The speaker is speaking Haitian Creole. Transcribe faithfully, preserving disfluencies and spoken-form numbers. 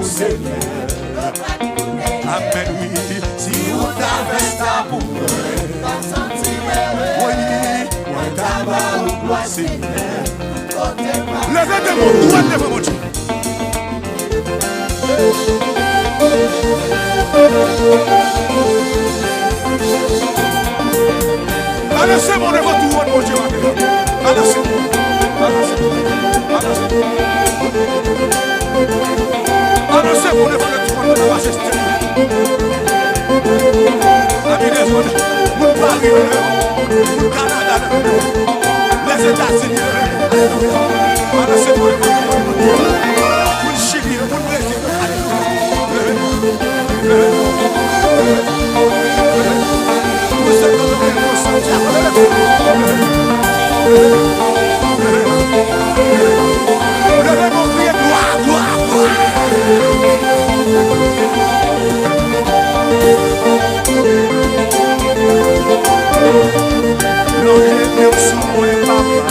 Senyè. Amèn, wi. Si ou ta fè sa pou mwen, wi, mwen ta ba ou glwa, Senyè. Leve de men w, dwat devan Bondye. Balanse men w devan twòn Bondye maten an. Balanse. Balanse. Balanse. Balanse men w devan twòn majeste. Ami de Bondye, moun Paris, moun Kanada, Lèzetazini, alelouya. Balanse men w devan twòn Bondye. Moun Chili, moun Brezil, alelouya. Leve men w sou mwen, papa.